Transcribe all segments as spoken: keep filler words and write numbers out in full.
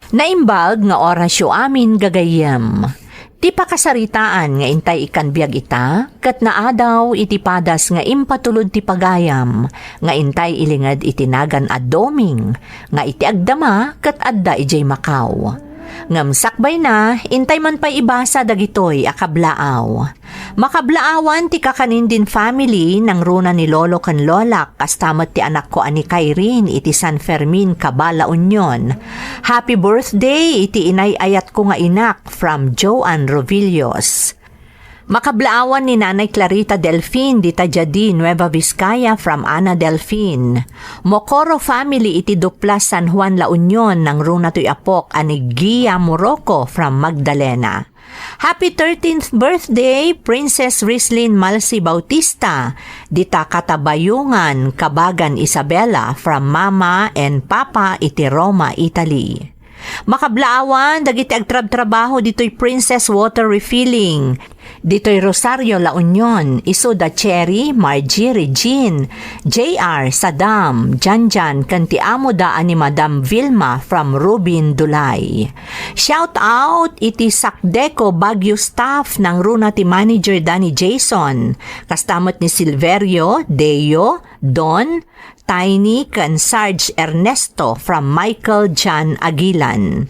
Naimbag nga orasyo amin, gagayyem. Ti pakasaritaan nga intay ikkan biag ita, ket naadaw iti padas nga impatulod ti pagayam nga intay ilinged iti nagan a Doming nga iti agdama ket adda idiay Macau. Ngem sakbayna, intay man pay ibasa dagitoy a kablaaw. Makablaawan ti kakanin din family, nangruna ni lolo ken lolak, kasta met ti anakko a ni Kyrene iti San Fermin, Cabal, La Union. Happy birthday iti inay-ayatko nga inak, from Joan Rovillos. Makablaawan ni Nanay Clarita Delfin dita Jadi, Nueva Vizcaya, from Ana Delfin. Mocoro family iti Duplas, San Juan, La Union, nangruna toy apok a ni Gia Morocco, from Magdalena. Happy thirteenth birthday, Princess Rislin Malsi Bautista, dita Katabayungan, Kabagan, Isabela, from Mama and Papa iti Roma, Italy. Makablaawan dagiti agtrabtrabaho ditoy Princess Water Refilling, ditoy Rosario, La Union, isu da Cherry, Margie, Regine, J R, Sadam, Janjan, ken ti amo da a ni Madam Vilma from Rubin, Dulay. Shout out iti Sakdeco Baguio staff, nangruna ti manager da ni Jason, kasta met ni Silverio, Deo, Don, Tiny, ken Sarge Ernesto from Michael John Aguilan.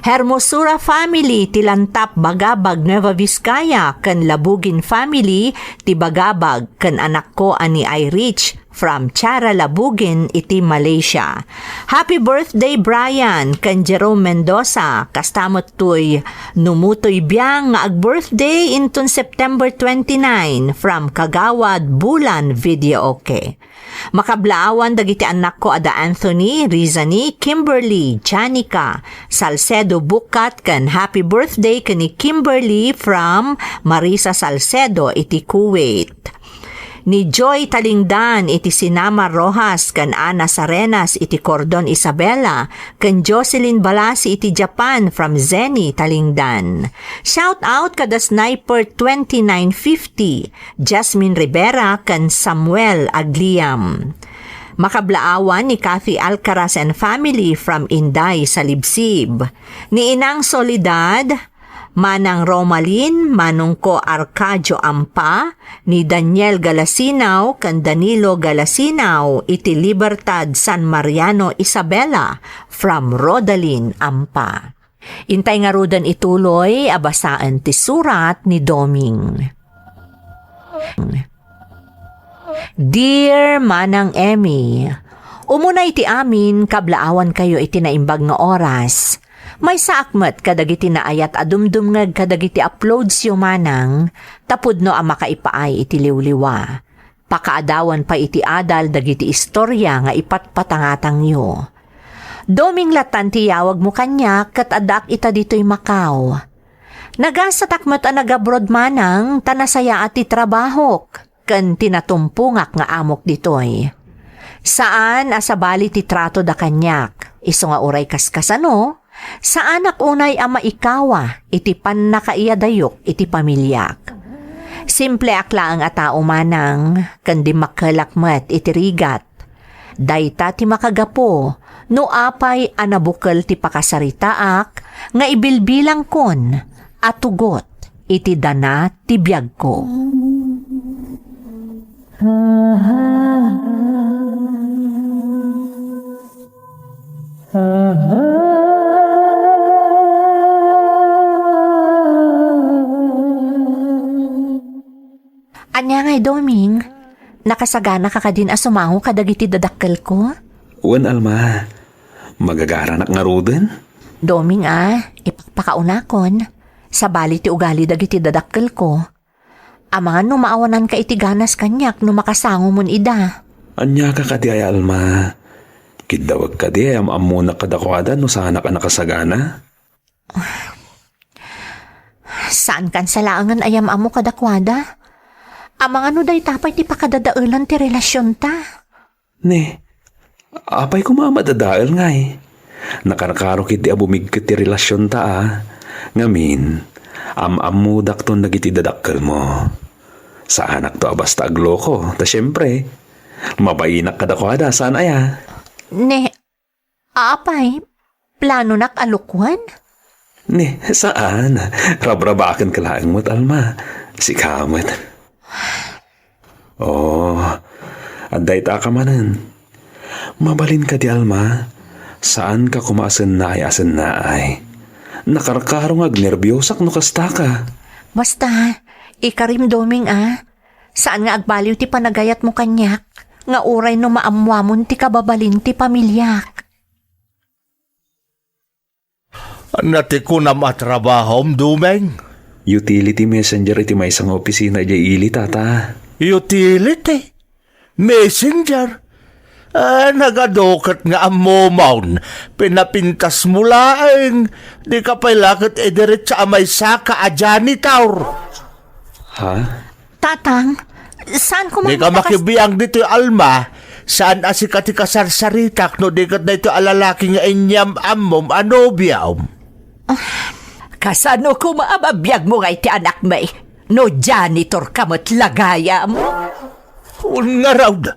Hermosura family ti Lantap, Bagabag, Nueva Vizcaya, ken Labugin family ti Bagabag, ken anakko a ni Irich from Tiara, Labugin iti Malaysia. Happy birthday, Brian, ken Jerome Mendoza, kasta met toy Numutoy Biang nga ag-birthday inton September twenty-nine from Kagawad Bulan Videoke. Makablaawan dagiti annakko a da Anthony, Rizani, Kimberly, Janica, Salcedo Bukat, ken happy birthday ken ni Kimberly from Marisa Salcedo iti Kuwait. Ni Joy Talingdan iti Sinamar Roxas ken Ana Sarenas iti Cordon Isabela, ken Jocelyn Balasi iti Japan from Zenny Talingdan. Shout out kada Sniper twenty-nine fifty, Jasmine Rivera ken Samuel Agliam. Makablaawan ni Kathy Alcaraz and family from Inday, Salibsib. Ni Inang Soledad, Manang Romalin, Manungko Arcadio Ampa, ni Daniel Galasinaw ken Danilo Galasinaw iti Libertad, San Mariano, Isabela, from Rodalyn Ampa. Intay ngaruden ituloy a basaen ti surat ni Doming. Dear Manang Emmy, umuna iti amin, kablaawankayo iti naimbag nga oras. Maysaak met kadagiti naayat a dumdumngeg kadagiti uploadsyo, Manang, ta pudno a makaipaay iti liwliwa. Pakaadawan pay iti adal dagiti istorya nga ipatpatangatangyo. Doming lattan ti yawagmo kaniak ket addaak ita ditoy Macau. Nagasatak met a nagabroad, Manang, ta nasayaat ti trabahok ken ti natumpongak nga amok ditoy. Saan a sabali ti tratoda kaniak, isu nga uray kaskasano, saanak unay a maikawa iti pannakaiyadayok iti pamiliak. Simpleak laeng a tao, Manang, ken dimmakkelak met iti rigat. Dayta ti makagapu no apay a nabukel ti pakasaritaak nga ibilbilangkon a tugot iti dana ti biagko. Ania ngay, Doming? Nakasaganaka kadin a sumango kadagiti dadakkelko? Wen, Alma. Magagaranak ngaruden? Doming a, ipakpakaunakon. Sabali ti ugali dagiti dadakkelko. Amangan no maawananka iti ganas kaniak no makasangomon ida. Aniaka kadi ay, Alma? Kiddawek kadi ay am-ammonak kadakuada no saanak a nakasagana? Saankan sa laengen a yam-ammo kadakuada? Amangan no dayta pay ti pakadadaelan ti relasionta? Ne, apay koma a madadael ngay? Nakarkaro ketdi a bumigket ti relasionta a. Ngamin, am-ammodakton dagiti dadakkelmo. Saanakto a basta agloko, ta siempre, mabainak kadakuada, saan aya? Ne, apay, Planonak a lukwan? Ni, saan. Rabrabaken ka laeng met, Alma. Sika met. Oh, adda ita ka manen. Mabalin kadi, Alma. Saan ka koma a sennaay a sennaay. Nakarkaro nga agnerbiosak no kasta ka. Basta, ikarim Doming a. Saan nga agbaliw ti panagayatmo kaniak, nga uray no maammuamon ti kababalin ti pamiliak. Ania ti kunam a trabahom, Doming? Utility messenger iti maysa nga opisina idiay ili, Tata. Utility? Messenger? Ah, nagaduket nga ammomon. Pinapintasmo laeng. Dika pay la ket idiretso a maysaka a janitor. Ha? Tatang, saan ko man Dika makas- makibiang ditoy, Alma. Saan a sika ti kasarsaritak no di ket daytoy a lalaki nga inyam-ammom a nobiom. Kasano koma a mabiagmo nga iti anakmi? No janitor ka met la gayam? Wen ngarud,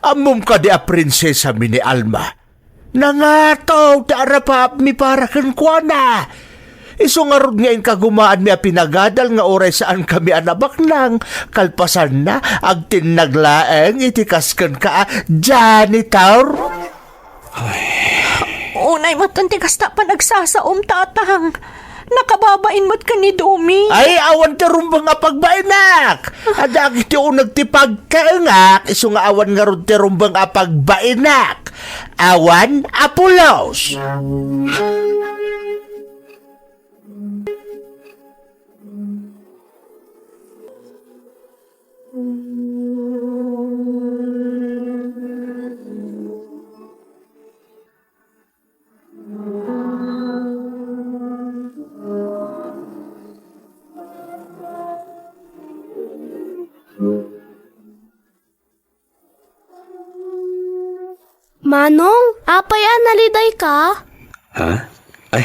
ammom kadi a prinsesami ni Alma? Nangato ti arapapmi para kenkuana. Isu ngarud nga inkagumaanmi a pinagadal nga uray saankami a nabaknang, kalpasanna, agtinnag laeng iti kas kenka a janitor. Unay met ti kasta a panagsasaom, Tatang. Nakababain met ken ni Doming. Ay, awan ti rumbeng a pagbainak. Adda dagiti uneg ti pagkaengak, isu nga awan ngarud ti rumbeng a pagbainak. Awan a pulos. Manong, apay a naliday ka? Ha? Ay,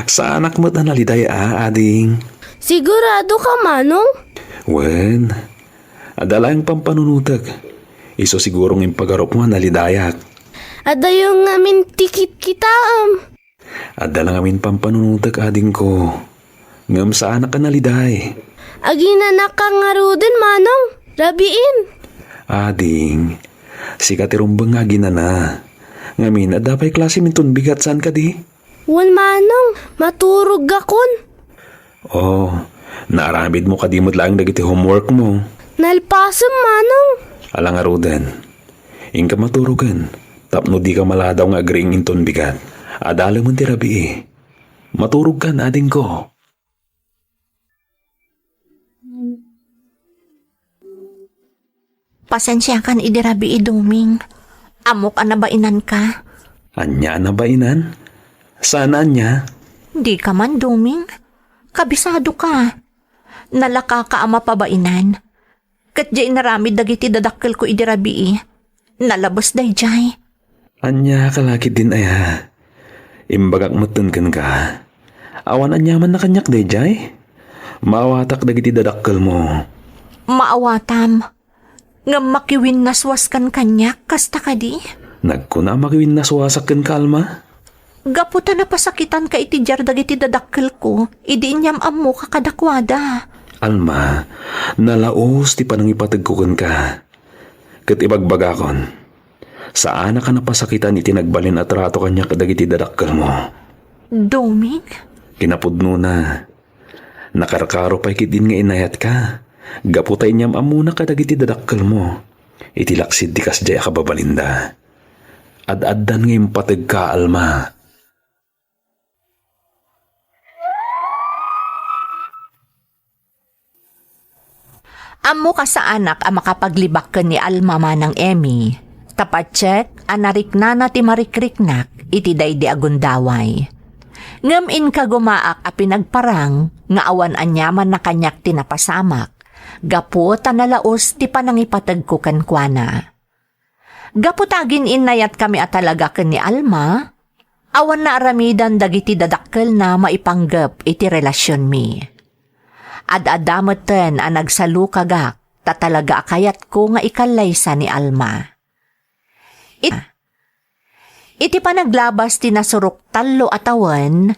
saanak met a naliday a, ading. Sigurado ka, Manong? Wen, adda laeng pampanunotek. Isu siguro nga impagarupmo a nalidayak. Adayo ngamin ti kitkitaem. Adda la ngamin pampanunotek, adingko. Ngem saanak a naliday. Aginanaka ngaruden, Manong. Rabiin. Ading, sika ti rumbeng nga aginana. Ngamin, adda pay klasem inton bigat, saan kadi? Wen, Manong. Maturog gakon. Oh, naaramidmo kadi met laeng dagiti homeworkmo? Nalpasem, Manong. Ala ngaruden. Inka maturogen, tapno dika maladaw nga agriing inton bigat. Adalemen ti rabii. Maturogkan, adingko. Pasensiakan idi rabii, Doming. Ammok a nabainanka. Ania a nabainan? Saan a ania? Dika man, Doming. Kabisadoka. Nalakaka a mapabainan. Ket diay inaramid dagiti dadakkelko idi rabii. Nalabes daydiay. Ania ka la ketdin aya? Imbagak metten kenka. Awan aniamanna kaniak daydiay? Maawatak dagiti dadakkelmo. Maawatam. Ngem makiwinnaswaskan kaniak, kasta kadi? Nagkuna a makiwinnaswasak kenka, Alma? Gapu ta napasakitanka iti diar dagiti dadakkelko, idi inyam-ammoka kadakuada. Alma, nalaus ti panangipategko kenka. Ket ibagbagakon, saanak a napasakitan iti nagbalin a trato kaniak dagiti dadakkelmo. Doming? Kinapudnona, nakarkaro pay ketdin nga inayatka, gapu ta inyam-ammona kadagiti dadakkelmo. Iti laksid ti kasdiay a kababalinda. Ad-addan nga impategka, Alma. Ammok a saanak a makapaglibak ken ni Alma, Manang Emmy. Ta patiek a nariknana ti marikriknak iti daydi a gundaway. Ngem inkagumaak a pinagparang nga awan aniamanna kaniak ti napasamak, gapu ta nalaus ti panangipategko kenkuana. Gapu ta agin-innayatkami a talaga ken ni Alma, awan naaramidan dagiti dadakkelna maipanggep iti relasionmi. Ad-adda metten a nagsalukagak ta talaga a kayatko nga ikallaysa ni Alma. It-, Iti panaglabas ti nasurok tallo a tawen,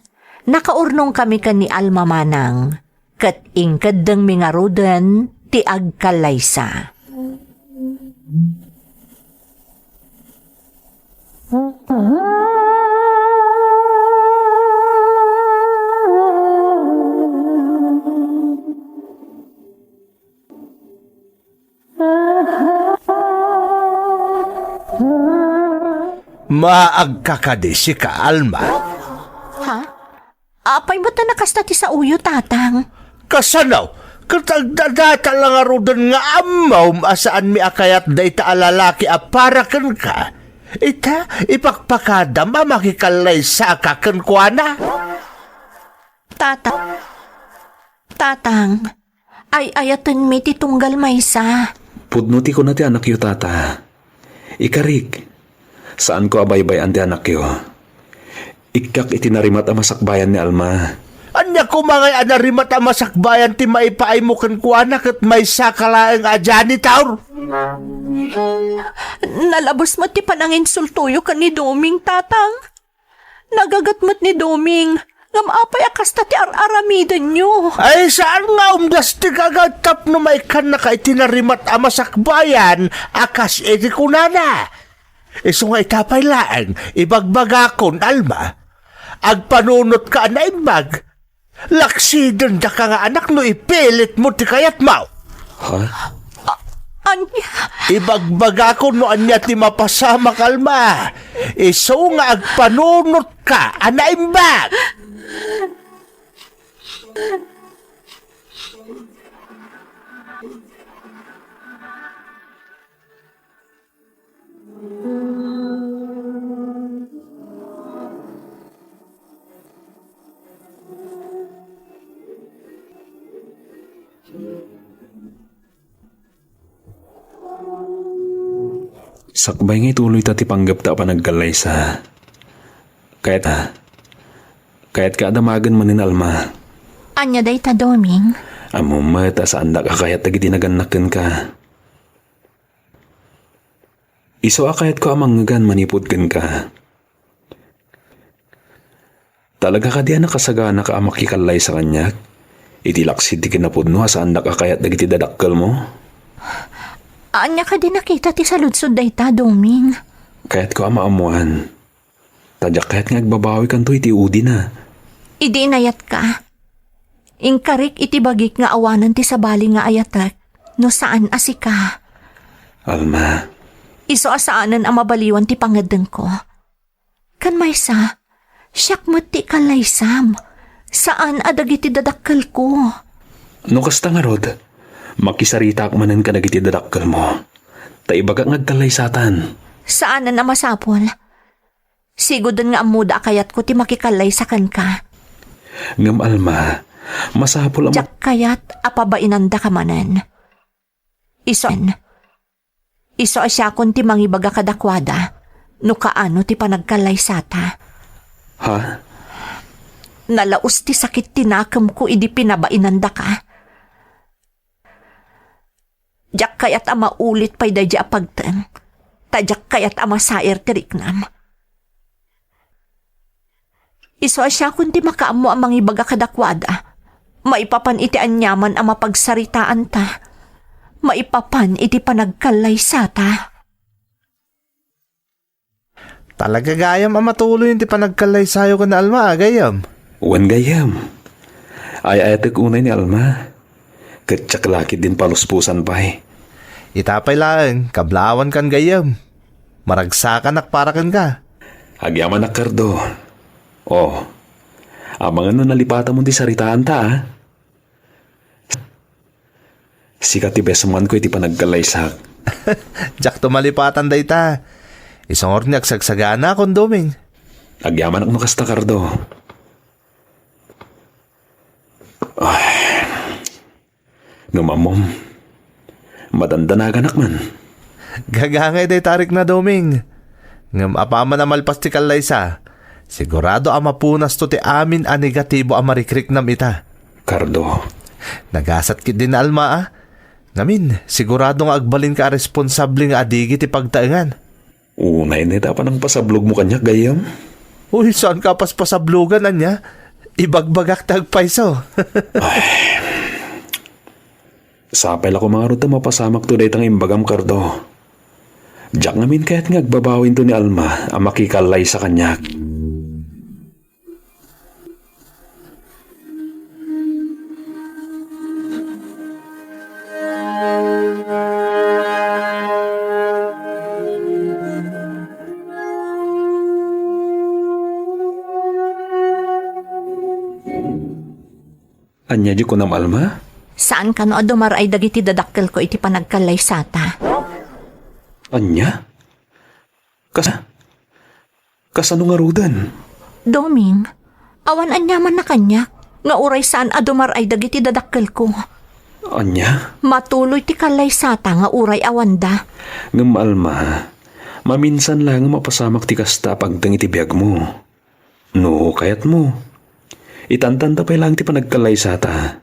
nakaurnongkami ken ni Alma manang, ket inkeddengmi ngaruden ti agkallaysa. Maagka kadi sika, Alma? Ha? Apay met a nakasta ti saoyo, Tatang? Kasano? Ket agdadata la ngaruden nga ammom a saanmi a kayat dayta a lalaki a para kenka. Ita, ipakpakadam a makikallaysaka kenkuana. Tata-, Tatang, ay-ayatenmi ti tunggal maysa. Pudno ti kuna ti anakyo, Tata. Ikarik, saanko a baybay-an ti anakyo. Ikkak iti narimat a masakbayan ni Alma. Ania koma ngay a narimat a masakbayan ti maipaaymo kenkuana ket maysaka laeng a janitor? Nalabes met ti pananginsultoyo ken ni Doming, Tatang. Nagaget met ni Doming, ngem apay a kasta ti ar-aramidenyo? Ay, saan nga umdastik a gatap no maikannaka iti narimat a masakbayan a kas iti kunana. Isu nga ita pay laeng, ibagbagakon, Alma, agpanunotka a naimbag. Laksidendaka nga anak no ipilitmo ti kayatmo. Ha? A-, ania? Ibagbagakon no ania ti mapasamak, Alma. Isu nga agpanunotka a naimbag. Sakbay nga ituloyta ti panggepta a panagkallaysa. Kayat, kayatka a damagen manen, Alma. Ania dayta, Doming? Ammom met a saandak a kayat dagiti nagannak kenka. Isu a kayatko a mangngegan manipud kenka. Talaga kadi a nakasaganak a makikallaysa kaniak? Iti laksid ti kinapudno a saandak a kayat dagiti dadakkelmo? Ania kadi nakita ti saludsod dayta, Doming? Kayatko a maammoan. Ta diak kayat nga agbabawikanto iti udina. Idi inayatka, inkarik iti bagik nga awanen ti sabali nga ayatek no saan a sika. Alma. Isu a saanen a mabaliwan ti pangngeddengko. Ken maysa, siak met ti ikallaysam, saan a dagiti dadakkelko. No kasta ngarud, makisaritaak manen kadagiti dadakkelmo. Ta ibagak nga agkallaysatan. Saanen a masapul. Siguden nga ammoda a kayatko ti makikallaysa kenka. Ngem Alma, masapul a ma- Diak kayat a pabainandaka manen. Isu-, isu a siakon ti mangibaga kadakuada no kaano ti panagkallaysata. Ha? Nalaus ti sakit ti nakemko idi pinabainandaka. Diak kayat a maulit pay daydi a pagteng, ta diak kayat a masair ti riknam. Isu a siakon ti makaammo a mangibaga kadakuada, maipapan iti aniaman a mapagsaritaanta, maipapan iti panagkallaysata. Talaga gayam a matuloyen ti panagkallaysayo ken ni Alma, a, gayyem? Wen, gayyem. Ay-ayatek unay ni Alma. Ket diak la ketdin paluspusan pay. Ita pay laeng, kablaawankan, gayyem. Maragsakanak para kenka. Agyamanak, Cardo. O, amangan no nalipatamon ti saritaanta, a? Sika ti best man ko iti panagkallaysak. Diakto malipatan dayta. Isu ngarud nga agsagsaganakon, Doming. Agyamanak no kasta, Cardo. Ay. Ngem ammom, madandanaganak man. Gagangay dayta a rikna, Doming. Ngem apaman a malpas ti kallaysa, sigurado a mapunasto ti amin a negatibo a marikriknam ita. Cardo. Nagasat ketdi ni Alma, a. Ngamin, sigurado nga agbalinka a responsable nga adigi ti pagtaengan. Unay ne ta panangpasablogmo kaniak, gayyem? Uy, saanka a paspasablogan, ania? Ibagbagak ta agpayso. Ay. Sapay la koma ngarud ta mapasamakto dayta nga imbagam, Cardo. Diak ngamin kayat nga agbabawinto ni Alma a makikallaysa kaniak. Ania di kunam, Alma? Saan kano a dumar-ay dagiti dadakkelko iti panagkallaysata. Ania? Kas-, kasano ngaruden? Doming, awan aniamanna kaniak nga uray saan a dumar-ay dagiti dadakkelko. Ania? Matuloy ti kallaysata nga uray awanda. Ngem, Alma, maminsan laeng a mapasamak ti kasta a pagteng iti biagmo. No kayatmo, itantanta pay laeng ti panagkallaysata.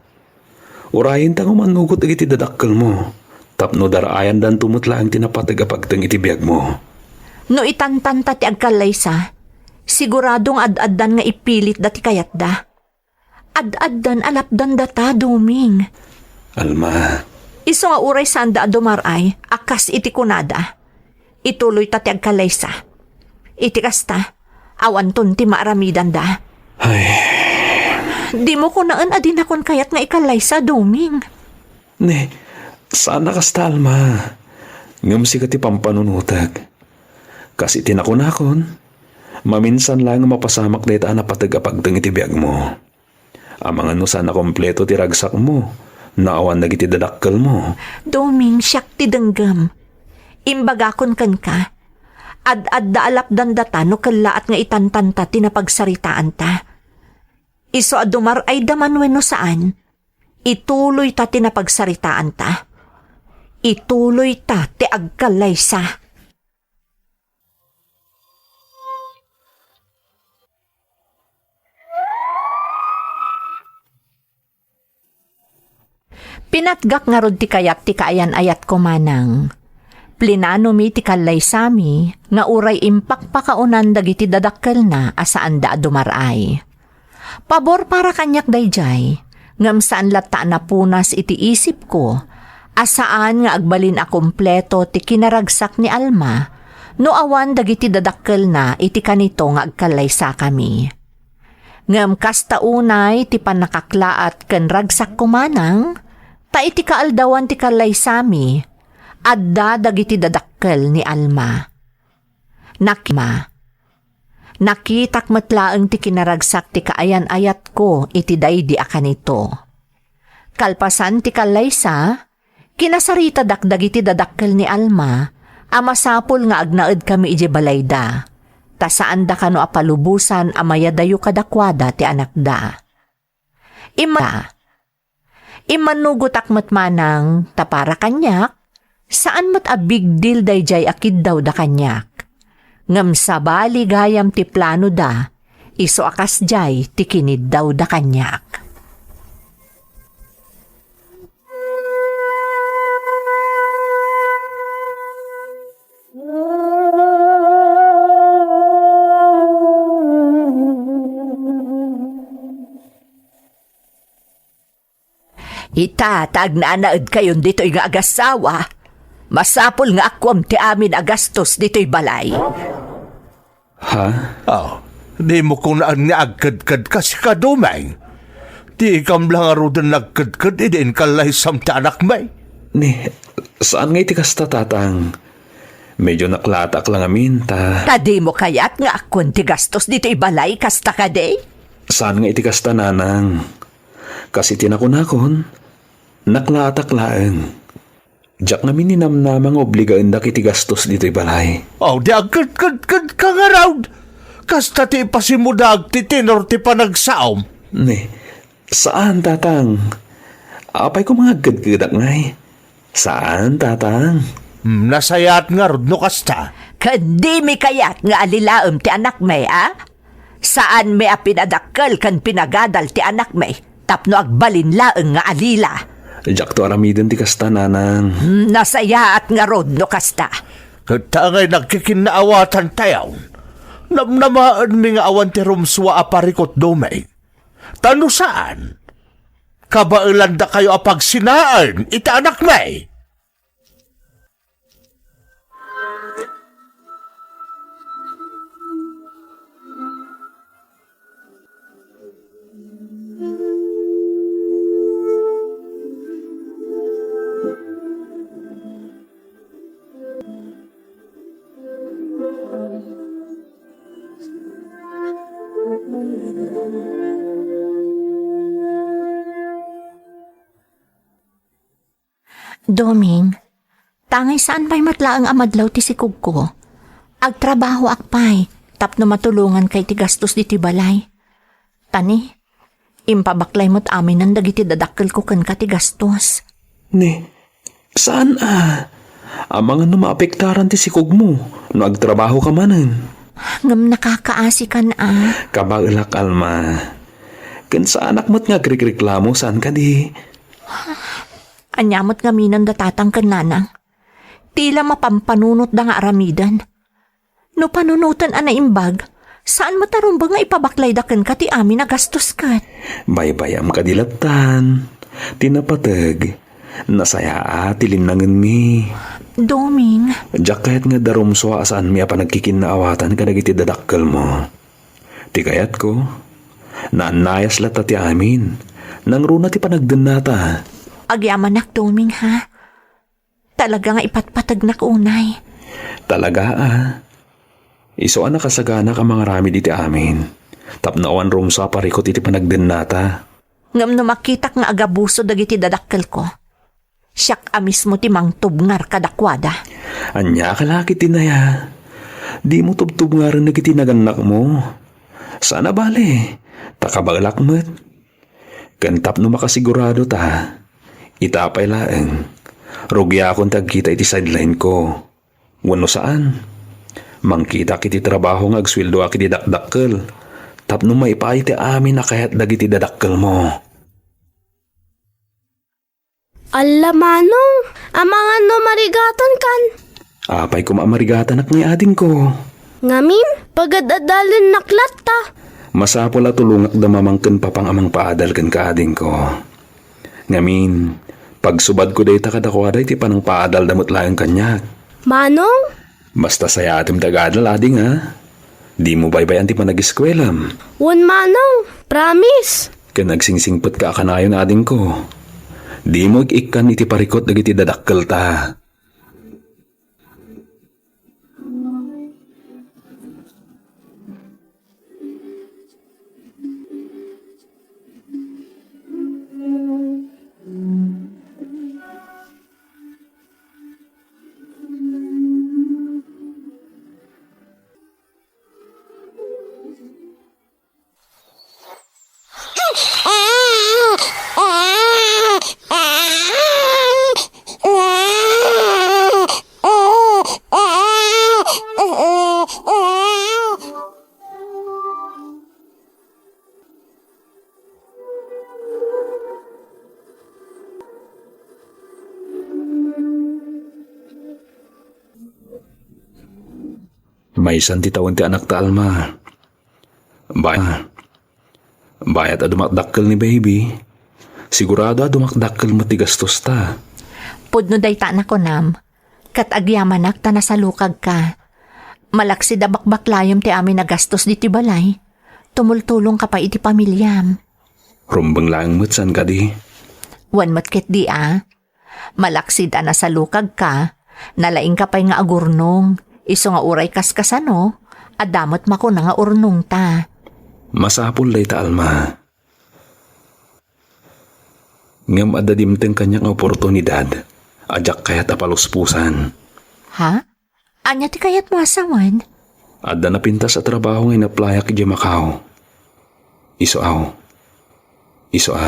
Urayenta nga umannugot dagiti dadakkelmo, tapno dar-ayandanto met laeng ti napateg a pagteng iti biagmo. No itantanta ti agkallaysa, sigurado nga ad-addan nga ipilitda ti kayatda. Ad-addan a lapdandata, Doming. Alma. Isu nga uray saanda a dumar-ay a kas iti kunada, ituloyta ti agkallaysa. Iti kasta, awanton ti maaramidanda. Ay. Dimo kunaen a dinakon kayat nga ikallaysa, Doming. Ne, saan a kasta, Alma. Ngem sika ti pampanunotek. Kas iti nakunakon, maminsan laeng a mapasamak dayta a napateg a pagteng iti biagmo. Amangan no saan a kompleto ti ragsakmo, no awan dagiti dadakkelmo. Doming, siak ti denggem. Imbagakon kenka, ad-adda a lapdandata no kellaat nga itantanta ti napagsaritaanta. Isu a dumar-ayda man wenno saan, ituloyta ti napagsaritaanta. Ituloyta ti agkallaysa. Pinatgak ngarud ti kayat ti kaayan-ayatko, manang. Plinanomi ti kallaysami nga uray impakpakaonan dagiti dadakkelna a saanda a dumar-ay. Pabor para kaniak daydiay, ngem saan latta a napunas iti isipko a saan nga agbalin a kompleto ti kinaragsak ni Alma no awan dagiti dadakkelna iti kanito nga agkallaysakami. Ngem kasta unay ti pannakaklaat ken ragsakko manang, ta iti kaaldawan ti kallaysami, adda dagiti dadakkel ni Alma. Nakima. Nakitak met laeng ti kinaragsak ti kaayan-ayatko iti daydi a kanito. Kalpasan ti kallaysa, kinasaritadak dagiti dadakkel ni Alma a masapul nga agnaedkami idiay balayda, ta saanda kano a palubosan a mayadayo kadakuada ti anakda. Imma-, Immannugotak met manang ta para kaniak, saan met a big deal daydiay a kiddawda kaniak. Ngem sabali gayam ti planoda, isu a kasdiay ti kiniddawda kaniak. Ita, ta agnanaedkayon ditoy nga agassawa, masapul nga akkuam ti amin a gastos ditoy balay. Ha? Oh, dimo kunaen nga agkedked kas kadumeng. Diam la ngaruden nagkedked idi inkallaysam ti anakmi. Ni, saan nga iti kasta, Tatang. Medyo naklaatak la ngamin, ta... Ta dimo kayat nga akkuan ti gastos ditoy balay, kasta kadi? Saan nga iti kasta, Nanang. Kas iti nakunakon, naklaatak laeng. Diak ngamin ninamnama nga obligaendak iti gastos ditoy balay. Aw, di agkedkedkedka ngarud! Kasta ti ipasimudaag ti tenor ti panagsaom. Ne, saan, Tatang. Apay koma nga agkedkedak ngay? Saan, Tatang. Hmm, nasayaat ngarud no kasta. Ket dimi kayat nga alilaem ti anakmi, a? Saanmi a pinadakkel ken pinagadal ti anakmi tapno agbalin laeng nga alila. Diakto aramiden ti kasta, Nanang. Hmm, nasayaat ngarud no kasta. Ket ta ngay nagkikinnaawatan tayon, namnamaenmi nga awan ti rumsua a parikut, Doming. Ta no saan, kabaelandakayo a pagsinaen iti anakmi. Doming, tangay saan pay met laeng a madlaw ti sikogko. Agtrabahoak pay tapno matulonganka iti gastos ditoy balay. Tani, impabaklay met aminen dagiti dadakkelko kenka ti gastos. Ne, saan a? Amangan no maapektaran ti sikogmo no agtrabahoka manen. Ngem nakakaasikan a. Kabaelak, Alma. Ken saanak met nga agrikreklamo, saan kadi? Ania met ngamin da tatang ken nanang? Ti la mapampanunotda nga aramiden. No panunoten a naimbag, saan met a rumbeng nga ipabaklayda kenka ti amin a gastos ket. Baybay-am kadi lattan. Ti napateg, nasayaat ti linnangenmi. Doming. Diak kayat nga darumsua a saanmi a panagkikinnaawatan kadagiti dadakkelmo. Ti kayatko, naannayas latta ti amin. Nangruna ti panagdennata. Agyamanak, Doming, ha? Talaga nga ipatpategnak unay. Talaga a. Isu a nakasaganak a mangaramid iti amin. Tapno awan rumsua a parikut iti panagdennata. Ngem no makitak nga agabuso dagiti dadakkelko, siak a mismo ti mangtubngar kadakuada. Ania ka la ketdin aya? Dimo tubtubngaren dagiti nagannakmo. Saan a bale, ta kabaelak met. Ken tapno makasigurado ta, ita pay laeng, rugiakon ti agkita iti sideline-ko. Wenno saan, mangkitak iti trabaho nga agsueldoak iti dakdakkel tapno maipaay ti amin a kayat dagiti dadakkelmo. Alla, Manong, amangan no marigatankan. Apay koma a marigatanak ngay, adingko? Ngamin, pagad-adalennak latta. Masapul a tulongak da mamang ken papang a mangpaadal kenka, adingko. Ngamin, pagsubadko dayta kadakuada iti panangpaadalda met laeng kaniak. Manong? Basta sayaatem ti agadal, ading, a? Dimo baybay-an ti panageskuelam. Wen, Manong. Promise. Ken agsingsingpetka a kanayon, adingko. Dimo ik-ikkan iti parikut dagiti dadakkelta. Maysan ti tawen ti anakta, Alma. Bay-, bayat a dumakdakkel ni baby, sigurado a dumakdakkel met ti gastosta. Pudno dayta a nakunam, ket agyamanak ta nasalukagka. Malaksid a bakbaklayem ti amin a gastos ditoy balay, tumultulongka pay iti pamiliam. Rumbeng laeng met, saan kadi? Wen met ketdi a. Malaksid a nasalukagka, nalaingka pay nga agurnong, isu nga uray kaskasano, adda met makuna nga urnongta. Masapul dayta, Alma. Ngem adda dimteng kaniak nga oportunidad a diak kayat a paluspusan. Ha? Ania ti kayatmo a sawen? Adda napintas a trabaho nga inaplayak idiay Macau. Isu a, isu a,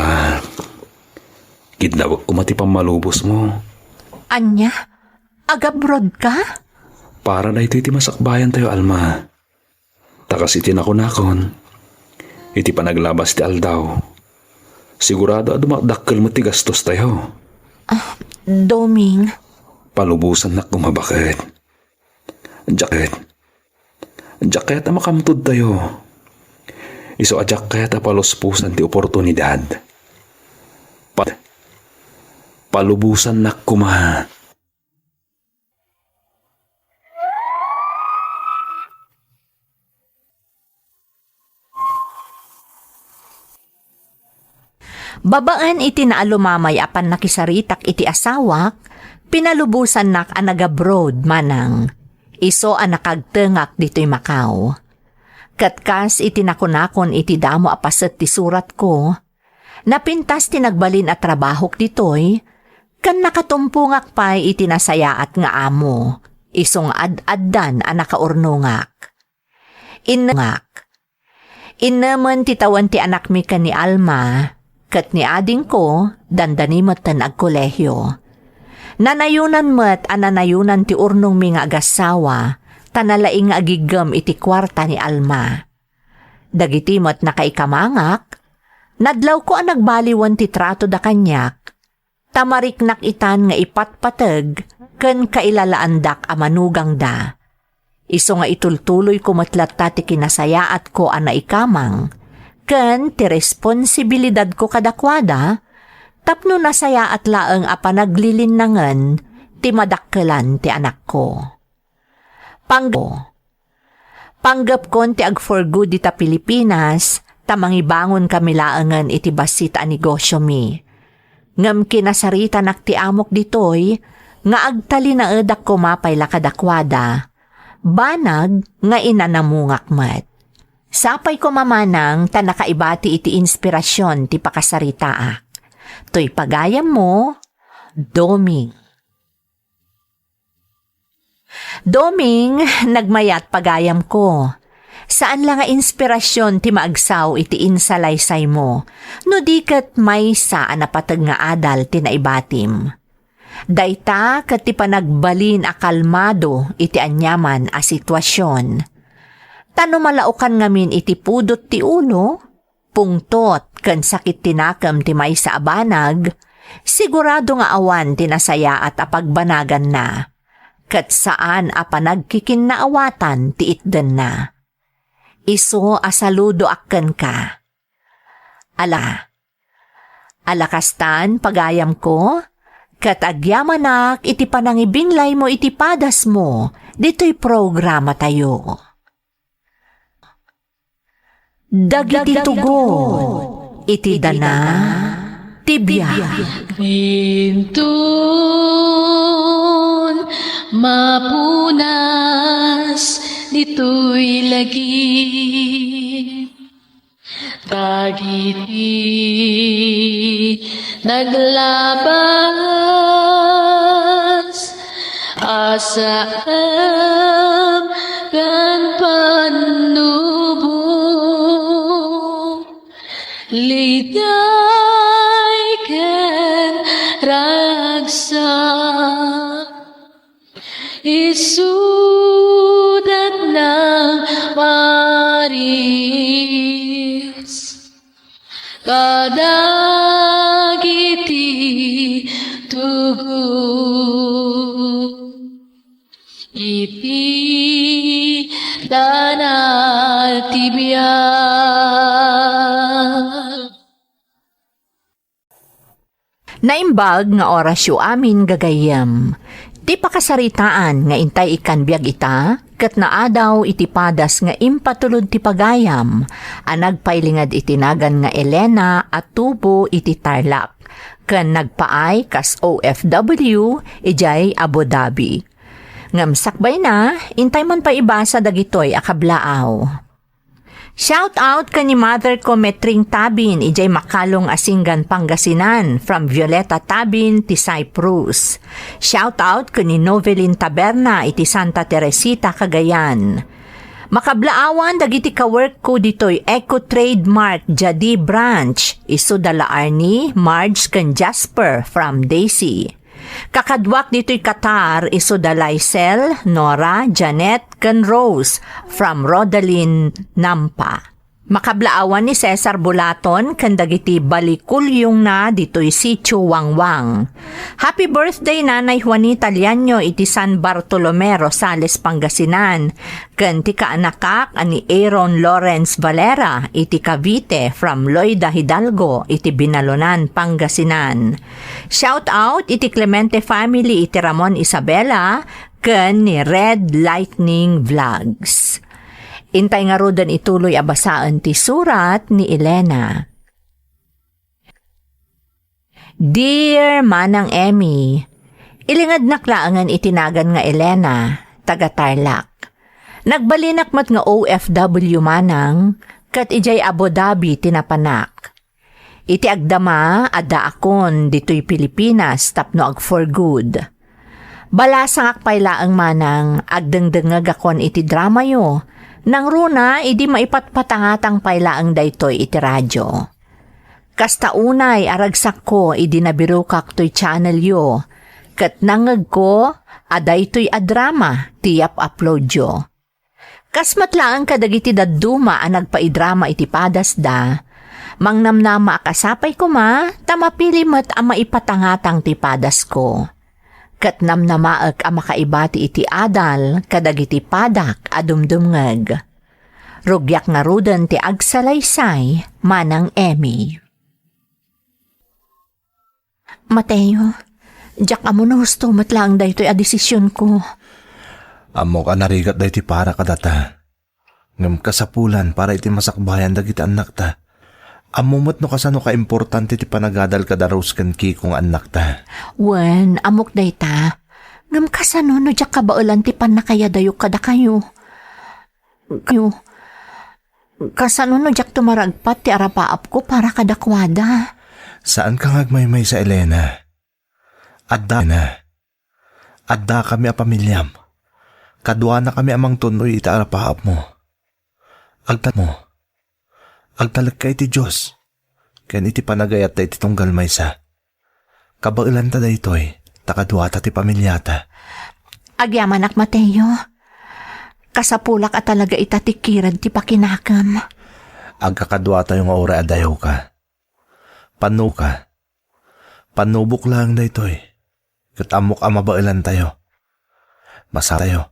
kidnawek koma ti pammalubosmo. Ania? Agabroad ka? Para daytoy ti masakbayantayo, Alma. Ta kas iti nakunakon, iti panaglabas ti aldaw, sigurado a dumakdakkel met ti gastostayo. Ah, Doming. Palubosannak koma baket. Diak ket, diak ket a makamtudtayo. Isu a diak ket a paluspusan ti oportunidad. Pat-, palubosannak koma. Babaen iti naalumamay a pannakisaritak iti asawak, pinalubosannak a nag-abroad manang. Isu a nakagtengak ditoy Macau. Ket kas iti nakunakon iti damo a paset ti suratko, napintas ti nagbalin a trabahok ditoy, ken nakatumpongak pay iti nasayaat nga amo, isu nga ad-addan a nakaurnongak. Innengak. Innemen ti tawen ti anakmi ken ni Alma, ket ni adingko, dandani metten agkolehio. Nanayonan met a nanayonan ti urnongmi nga agassawa, ta nalaing nga agiggem iti kuarta ni Alma. Dagiti met nakaikamangak, nadlawko a nagbaliwen ti tratoda kaniak, ta mariknak itan nga ipatpateg ken kailalaandak a manugangda. Isu nga itultuloyko met latta ti kinasayaatko a naikamang ken ti responsibilidadko kadakuada tapno nasayaat laeng a panaglilinnangen ti madakkelan ti anakko. Pang-, Panggepkon ti ag-for good dita Pilipinas, ta mangibangonkami laengen iti bassit a negosiomi. Ngem kinasaritanak ti amok ditoy, nga agtalinaedak koma pay la kadakuada. Banag nga inanamongak met. Sapay koma manang ta nakaibati iti inspirasion ti pakasaritaak. Toy pagayammo, Doming. Doming, nagmayat pagayamko. Saan la nga inspirasion ti maagsao iti insalaysaymo, no di ket maysa a napateg nga adal ti naibatim. Dayta ket ti panagbalin a kalmado iti aniaman a situasion. Ta no malaokan ngamin iti pudot ti ulo, pungtot ken sakit ti nakem ti maysa a banag, sigurado nga awan ti nasayaat a pagbanaganna, ket saan a panagkikinnaawatan ti itdenna. Isu a saludoak kenka. Ala, ala kastan, pagayamko, ket agyamanak iti panangibinglaymo iti padasmo ditoy programatayo. Dagiti tugon iti dana ti biag. Inton mapunas ditoy lagip, dagiti naglabas a saem ken pannubo, liday ken ragsak, isudat nang paris kadagiti tugon iti dana ti biag. Naimbag nga orasyo amin, gagayyem. Ti pakasaritaan nga intay ikkan biag ita, ket naadaw iti padas nga impatulod ti pagayam a nagpailinged iti nagan nga Elena a tubo iti Tarlac, ken nagpaay kas O F W idiay Abu Dhabi. Ngem sakbayna, intay man pay ibasa dagitoy a kablaaw. Shout out ken ni mother ko, Metring Tabin, idiay Makalong, Asingan, Pangasinan, from Violeta Tabin ti Cyprus. Shout out ken ni Novelin Taberna iti Santa Teresita, Cagayan. Makablaawan dagiti ka-work ko ditoy Eco Trademark, Jadi Branch, isu da la Arnie, Marge, ken Jasper from Daisy. Kakaduak ditoy Qatar, isu da Lysel, Nora, Janet, ken Rose from Rodalyn Nampa. Makablaawan ni Cesar Bulaton ken dagiti balikulyongna ditoy Sitio Wangwang. Happy birthday, Nanay Juanita Liaño iti San Bartolome, Rosales, Pangasinan, ken ti kaanakak a ni Aaron Lawrence Valera iti Cavite from Loida Hidalgo iti Binalonan, Pangasinan. Shout out iti Clemente family iti Ramon, Isabela, ken ni Red Lightning Vlogs. Intay ngaruden ituloy a basaen ti surat ni Elena. Dear Manang Emmy, ilingednak laengen iti nagan nga Elena, taga Tarlac. Nagbalinak met nga O F W manang, ket idiay Abu Dhabi ti napanak. Iti agdama, addaakon ditoy Pilipinas tapno ag-for good. Balasangak pay laeng manang agdengdengngegakon iti dramayo, nangruna idi maipatpatangatang pay laeng daytoy iti radio. Kasta unay a ragsakko idi nabirokak toy channelyo, ket nangngegko a daytoy a drama ti yap-uploadyo. Kas met laeng kadagiti dadduma a nagpaidrama iti padasda, mangnamnamaak a sapay koma ta mapili met a maipatangatang ti padasko. Ket namnamaek a makaibati iti adal kadagiti padak a dumdumngeg. Rugiak ngaruden ti agsalaysay, Manang Emmy. Mateo, diak ammo no husto met laeng daytoy a desisionko. Ammok a narigat daytoy para kadata. Ngem kasapulan para iti masakbayan dagiti annakta. Ammo met no kasano kaimportante ti panagadal kada Rose ken Kiko nga annakta. Wen, ammok dayta. Ngem kasano no diak kabaelan ti pannakayadayok kadakayo? Kayo, kasano no diak tumaragpat ti arapaapko para kadakuada? Saanka nga agmaymaysa, Elena. Adda na. Addakami a pamiliam. Kaduanakami a mangtun-oy iti arapaapmo. Agtalmo. Agtalekka iti Dios ken iti panagayatta iti tunggal maysa. Kabaelanta daytoy, ta kaduata ti pamiliata. Agyamanak, Mateo. Kasapulak a talaga ita ti kirad ti pakinakem. Agkakaduatayo nga uray a dayawka. Pannoka. Pannubok laeng daytoy. Ket ammok a mabaelantayo. Masatayo.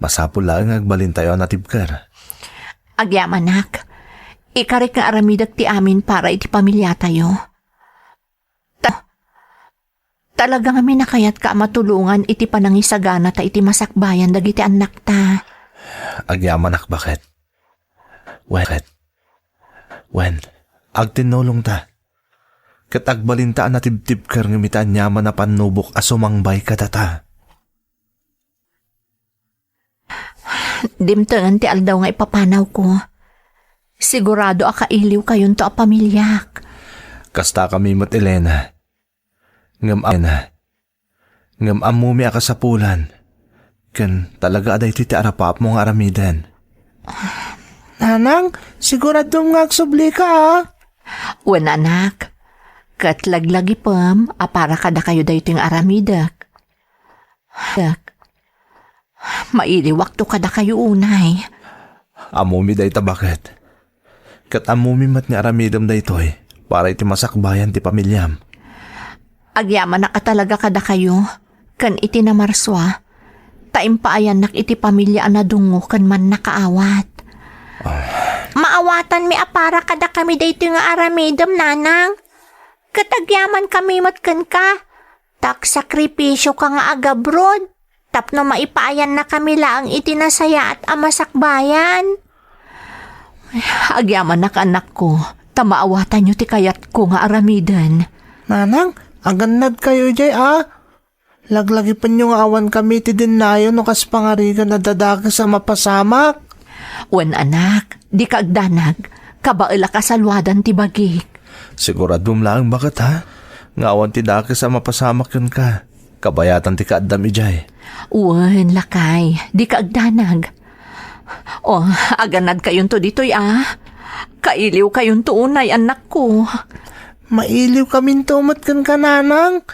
Masapul laeng nga agbalintayo a natibker. Agyamanak, ikarik nga aramidek ti amin para iti pamiliatayo. Ta-, talaga ngamin a kayatka a matulongan iti panangisaganata iti masakbayan dagiti annakta. Agyamanak, baket. Wen, wen, agtinnulongta. Ket agbalinta a natibtibker ngem ita aniaman a pannubok a sumangbay kadata. Dimtengen ti aldaw nga ipapanawko. Sigurado a kailiwkayonto a pamiliak. Kastakami met, Elena. Ngem, Elena, ngem ammomi a kasapulan, ken talaga a daytoy ti arapaapmo nga aramiden. Nanang, siguradom nga agsublika, a? Wen, anak. Ket laglagipem a para kadakayo daytoy nga aramidek. Dek, mailiwakto kadakayo unay. Ammomi dayta, baket. Ket ammomi met nga aramidem daytoy para iti masakbayan ti pamiliam. Agyamanak a talaga kadakayo, ken iti namarsua, ta impaayannak iti pamilia a nadungngo ken mannakaawat. Ah. Maawatanmi a para kadakami daytoy nga aramidem, nanang. Ket agyamankami met kenka, ta agsakripisioka nga agabrod tapno maipaayannakami laeng iti nasayaat a masakbayan. Agyamanak, anakko, ta maawatanyo ti kayatko nga aramiden. Nanang, agannadkayo idiay, a? Laglagipenyo nga awankami ti dennayo no kas pangarigan a dadakes a mapasamak. Wen, anak, dika agdanag. Kabaelak a saluadan ti bagik. Siguradom laeng, baket, ha? Nga awan ti dakes a mapasamak kenka. Kabayatan ti kaaddam idiay. Wen, lakay, dika agdanag. O, agannadkayonto ditoy, a? Kailiwkayonto unay, annakko. Mailiwkaminto met kenka, nanang.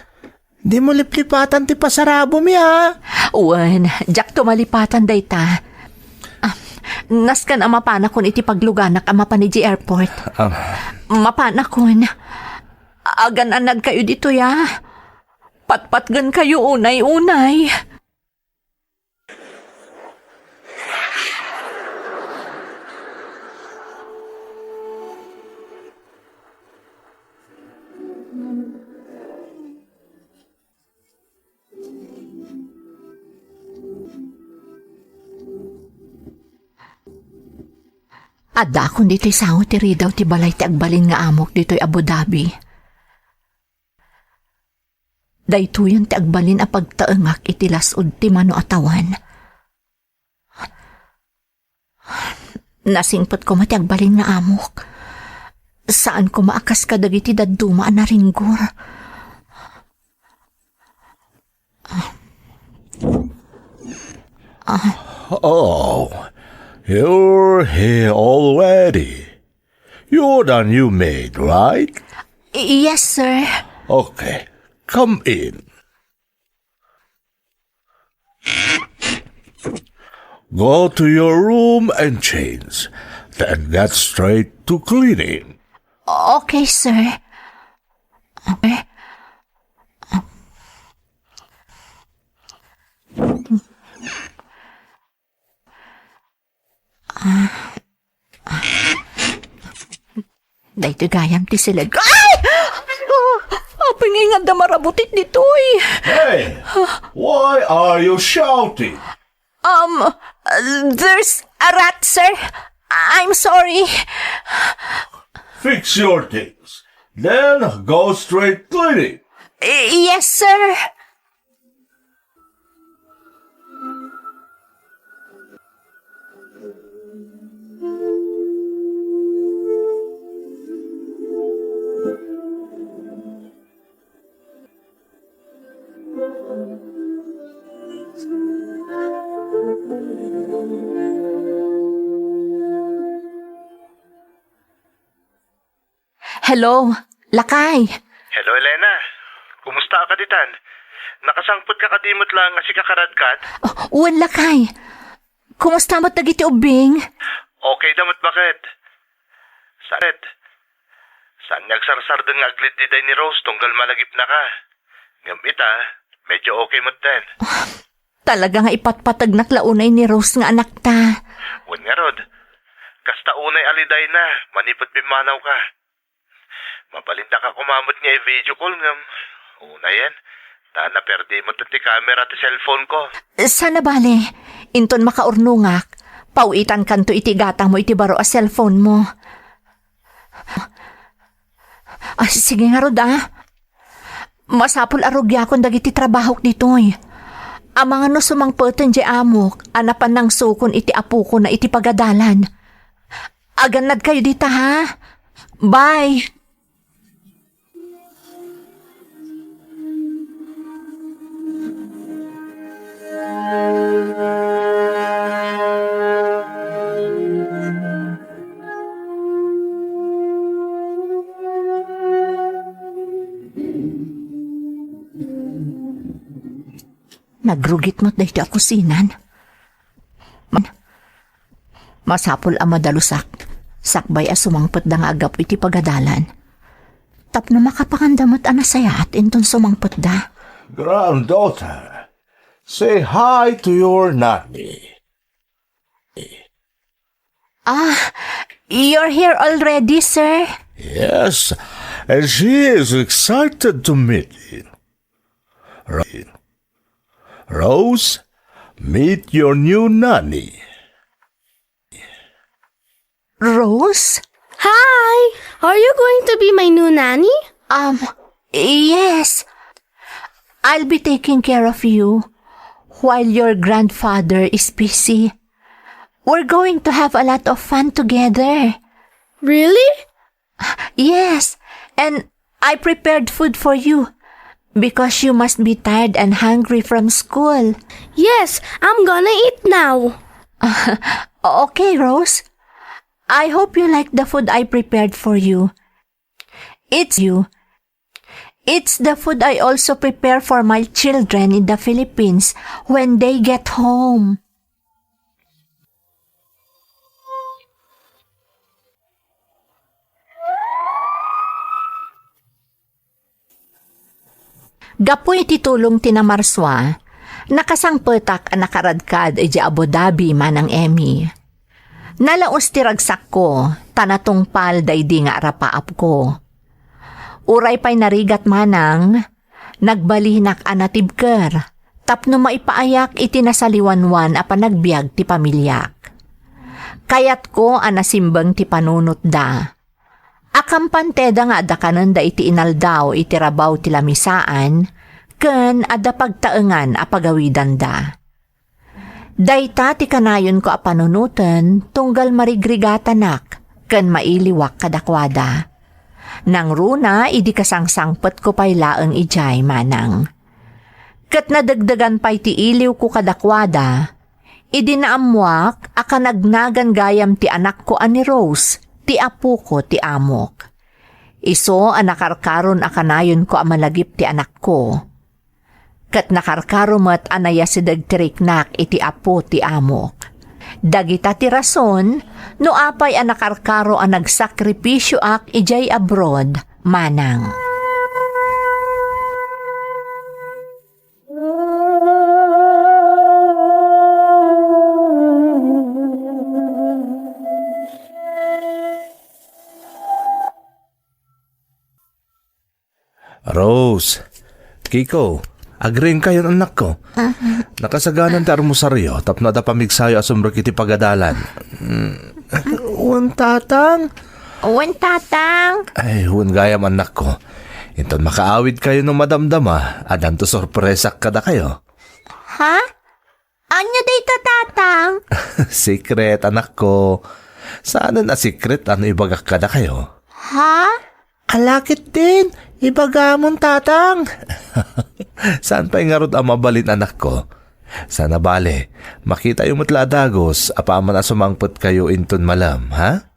Dimo liplipatan ti pasarabomi, a? Wen, diakto malipatan dayta. Ah, Nasken a mapanakon iti pagluganak a mapan idiay airport. Ah. Mapanakon. Agan-anagkayo ditoy, a. Patpatgenkayo unay-unay. Addaakon ditoy sango ti ridaw ti balay ti agbalin nga amok ditoy Abu Dhabi. Daytoyen ti agbalin a pagtaengak iti las-ud ti mano a tawen. Nasingpet koma ti agbalin nga amok. Saan koma a kas kadagiti dadduma a naringgor. Ah. Oh, you're here already. You're the new maid, right? Yes, sir. Okay, come in. Go to your room and change. Then get straight to cleaning. Okay, sir. Okay. Daytoy gayam ti siled. Ay! Apay nga adda marabutit ditoy? Hey, why are you shouting? Um, uh, there's a rat, sir. I'm sorry. Fix your things. Then go straight cleaning. Yes, sir. Hello, lakay. Hello, Elena. Kumusta ka ditan? Nakasangpet ka kadi met laeng a sika karadkat? Oh, wen, lakay. Kumusta met dagiti ubbing? Okay da met baket. Saet. Saan nga agsarsardeng nga agleddi day ni Rose tunggal malagipnaka. Ngem ita, medyo okay metten. Talaga nga ipatpategnak la unay ni Rose nga anakta. Wen ngarud, kasta unay a lidayna manipud pimmanawka. Mabalindaka koma met nga i-video call ngem unayen, ta naperdi met ti camera ti cellphone ko. Saan a bale, inton makaurnongak, pawitankanto iti gatangmo iti baro a cellphone mo. Ah, sige ngarud, ah. Masapul a rugiakon dagiti trabahok ditoy. Amangan no sumangpeten diay amok a napan nangsukon iti apokona iti pagadalan. Agannadkayo dita, ha? Bye! Nagrugit met daytoy a kusinan. Man, masapul a madalusak, sakbay a sumangpetda nga aggapu iti pagadalan. Tapno makapanganda met a nasayaat inton sumangpetda. Granddaughter, say hi to your nanny. Ah, you're here already, sir? Yes, and she is excited to meet you. Ro- Rose, meet your new nanny. Rose? Hi! Are you going to be my new nanny? Um, yes. I'll be taking care of you while your grandfather is busy. We're going to have a lot of fun together. Really? Yes, and I prepared food for you because you must be tired and hungry from school. Yes, I'm gonna eat now. Okay, Rose. I hope you like the food I prepared for you. It's you. It's the food I also prepare for my children in the Philippines when they get home. Gapu iti tulong ti namarsua, nakasangpetak a nakaradkad idiay Abu Dhabi, Manang Emmy. Nalaus ti ragsakko, ta natungpal daydi nga arapaapko. Uray pay narigat, Manang, nagbalinak a natibker tapno maipaayak iti nasaliwanwan a panagbiag ti pamiliak. Kayatko a nasimbeng ti panunotda. Akampanteda nga adda kanenda iti inaldaw iti rabaw ti lamisaan ken adda pagtaengan a pagawidanda. Dayta ti kanayonko a panunoten tunggal marigrigatanak ken mailiwak kadakuada. Nangruna idi kasangsangpetko pay laeng idiay, Manang. Ket nadagdagan pay ti iliwko kadakuada, idi naammoak a kanagnagan gayam ti anakko a ni Rose, ti apoko ti amok. Isu a nakarkaron a kanayonko a malagip ti anakko. Ket nakarkaro met a nayasideg ti riknak iti apo ti amok. Dagita ti rason no apay a nakarkaro a nagsakripisioak idiay abroad, Manang. Rose, Kiko, agriingkayon, annakko. Nakasaganan ti armusaryo tapno adda pamigsayo a sumrek iti pagadalan. Mm. Wen, Tatang. Wen, Tatang. Ay, wen gayam, annakko. Inton makaawidkayo no madamdama, addanto sorpresak kadakayo. Ha? Ania dayta, Tatang? Secret, anakko. Saanen a secret no ibagak kadakayo. Ha? Ala ketdin, ibagamon, Tatang. Saan pay ngarud a mabalin, anakko? Sana bale, makitayo met la a dagus apaman a sumangpetkayo inton malem, ha?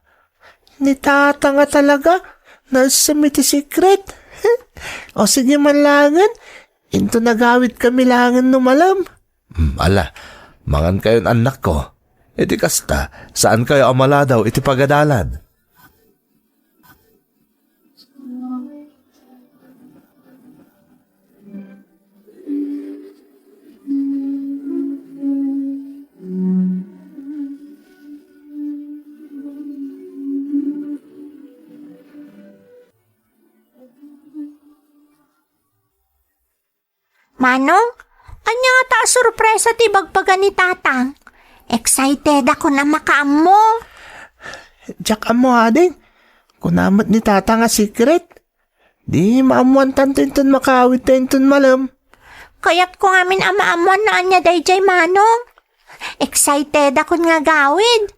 Ni Tatang a talaga, naessem iti secret. O sige man laengen, inton agawidkami laengen no malem. Hmm, ala, mangankayon, annakko. Iti kasta, saankayo a maladaw iti pagadalan. Manong, ania ngata a sorpresa ti ibagbaga ni Tatang? Excited ako a makaammo. Diak ammo, ading. Kuna met ni Tatang a secret. Di maammoantanto inton makaawidta inton malem. Kayatko ngamin a maammoan no ania daydiay, Manong. Excited ako nga agawid.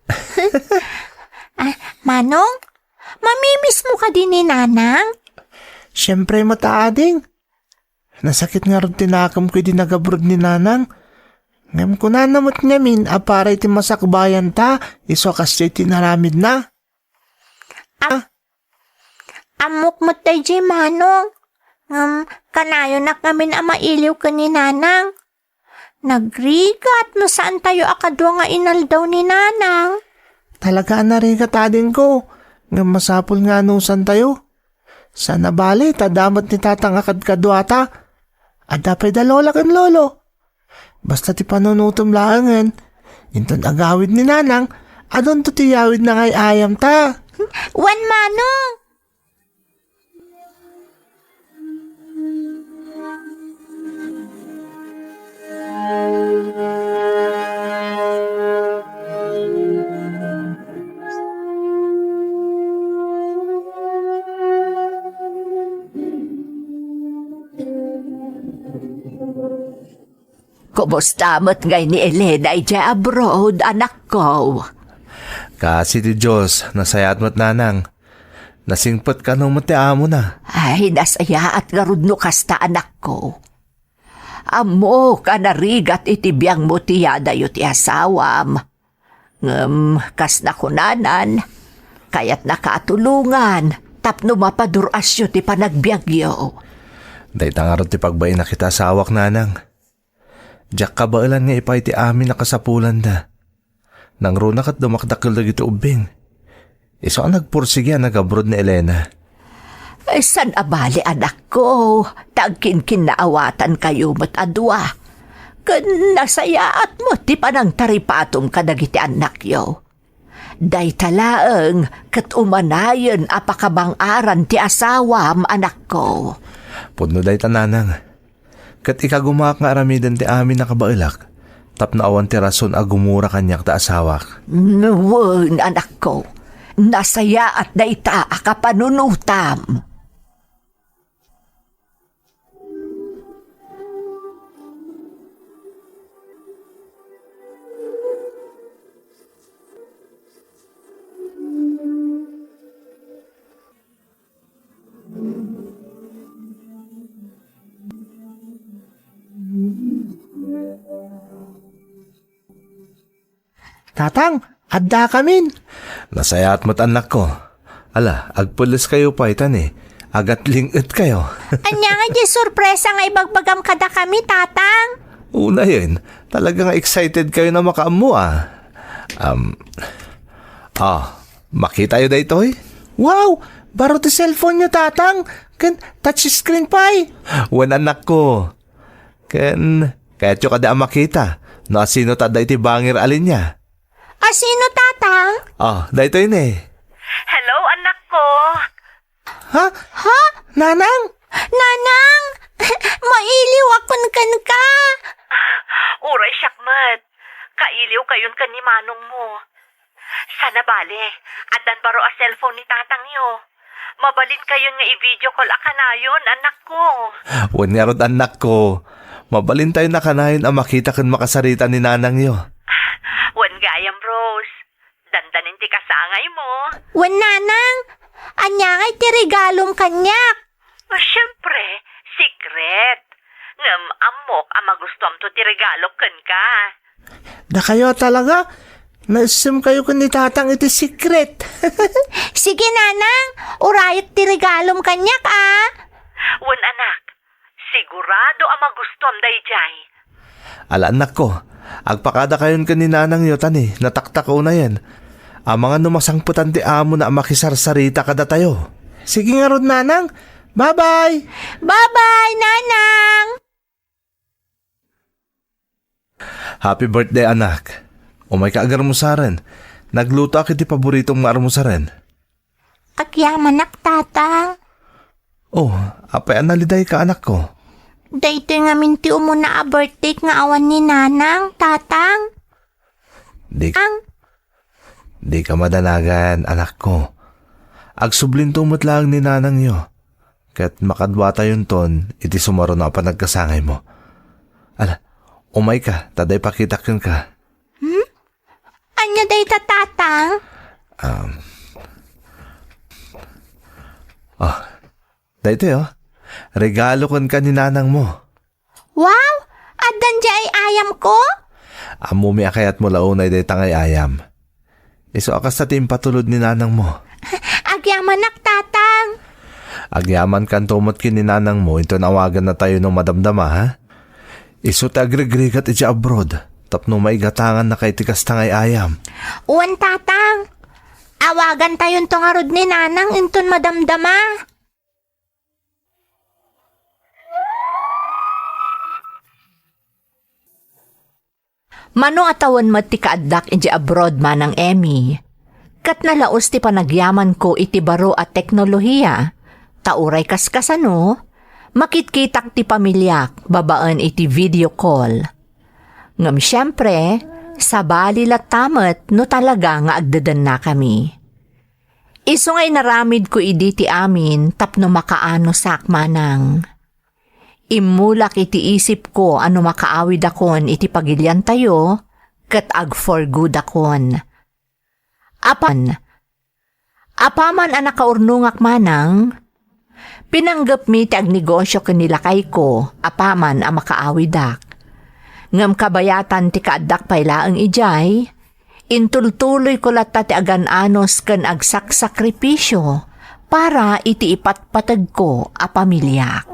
Ah, Manong, mamimiss mo kadi ni Nanang? Siempre met, ading. Nasakit ngarud ti nakemko idi nagabroad ni Nanang. Ngem kunana met ngamin a para iti masakbayanta, isu a kasdiay ti inaramidna. Ah, ammok met daydiay, Manong. Ngem kanayonak ngamin a mailiw ken ni Nanang. Nagrigat no saantayo a kadua nga inaldaw ni Nanang. Talaga a narigat, adingko. Ngem masapul nga anusantayo. Sana bale, ta adda met ni Tatang a kadkaduata. Adda pay da Lola ken Lolo. Basta ti panunotem laengen, inton agawid ni Nanang, adunto ti yawidna nga ay-ayamta. Wen, Manong. Kumusta met ngay ni Elena idiay abroad, anakko? Kaasi ti Dios, nasayaat met, Nanang. Nasingpet kano met ti amona. Ay, nasayaat ngarud no kasta, anakko. Ammok a narigat iti biangmo ti yadayo ti asawam. Ngem kas nakunanan, kayatnaka a tulongan tapno mapadur-asyo ti panagbiagyo. Dayta ngarud ti pagbainak iti asawak, Nanang. Diak kabaelan nga ipaay ti amin a kasapulanda. Nangruna ket dumakdakkel dagiti ubbing. Isu a nagpursigi a nagabroad ni Elena. Saan a bale, anakko, ta agkinkinnaawatankayo met a dua. Ken nasayaat met ti panangtaripatom kadagiti annakyo. Dayta laeng ket umanayen a pakabang-aran ti asawam, anakko. Pudno dayta, nanang. Ket ikagumaak nga aramiden ti amin a kabaelak, tapno awan ti rason a gumura kaniak ta asawak. Wen, anakko, nasayaat dayta a kapanunotam. Tatang, addakamin. Nasayaat met, annakko. Ala, agpelleskayo pay, tani agatling-etkayo. Ania nga diay sorpresa nga ibagbagam kadakami, Tatang? Unayen, talaga nga excited kayo na makaammo, ah. Um, ah, makitayo daytoy? Wow! Baro ti cellphone-yo, Tatang! Ken touchscreen pay! Wen, annakko. Ken, kayatyo kadi a makita no asino ta adda iti bangir a linia? Asino, Tatang? Ah, daytoy ne. Hello, annakko. Ha? Ha? Nanang? Nanang! Mailiwakon kenka! Uray siak met. Kailiwkayon ken ni manongmo. Saan a bale, addan baro a cellphone ni tatangyo. Mabalinkayon nga i-video call a kanayon, annakko. Wen ngarud, annakko. Mabalintayon a kanayon a makita ken makasarita ni nanangyo. Wen gayam, Rose. Dandanin ti kasangaymo. Wen, nanang, ania ngay ti regalom kaniak? Ah, siempre, secret. Ngem ammok a magustuamto ti regalok kenka. Dakayo a talaga? Naissemkayo ken ni Tatang iti secret. Sige, nanang, urayek ti regalom kaniak, a. Wen, anak, sigurado a magustuam daydiay. Ala, annakko, agpakadakayon ken ni nanangyo, tani nataktak unayen. Amangan no masangpetan ti amona a makisarsarita kadatayo. Sige ngarud, nanang. Bye-bye! Bye-bye, nanang! Happy birthday, anak. Umayka agarmusaren. Naglutoak iti paboritom nga armusaren. Agyamanak, Tatang. Oh, apay a nalidayka, anakko? Daytoy ngamin ti umuna a birthday nga awan ni Nanang, Tatang. Di, Ang dika madanagan, anakko. Agsublinto met laeng ni nanangyo, ket makaduatayonton iti sumaruno a panagkasangaymo. Ala, umayka, ta adda ipakitak kenka. Hmm? Ania dayta, Tatang? Um, oh, daytoy, oh. Regalo kenka ni nanangmo. Wow! Addan diay ay-ayamko? Ammomi a kayatmo la unay dayta nga ay-ayam. Isu a kasta ti impatulod ni nanangmo. Agyamanak, Tatang. Agyamankanto met ken ni nanangmo inton awagannatayo no madamdama, ha? Isu ti agrigrigat idiay abroad tapno maigatangannaka iti kasta nga ay-ayam. Wen, Tatang. Awagantayonto ngarud ni Nanang inton madamdama. Mano a tawen met ti kaaddak idiay abroad, Manang Emmy, ket nalaus ti panagyamanko iti baro a teknolohia, ta uray kaskasano, makitkitak ti pamiliak babaen iti video call. Ngem siempre, sabali latta met no talaga nga agdedennakami. Isu nga inaramidko idi ti amin tapno makaanosak, Manang. Immulak iti isipko a no makaawidakon iti pagiliantayo, ket ag-for-goodakon. Apan, apaman a nakaurnongak, Manang, pinanggepmi ti agnegosio ken ni lakayko apaman a makaawidak. Ngem kabayatan ti kaaddak pay laeng idiay, intultuloyko latta ti agan-anos ken agsaksakripisio para iti ipatpategko a pamiliak.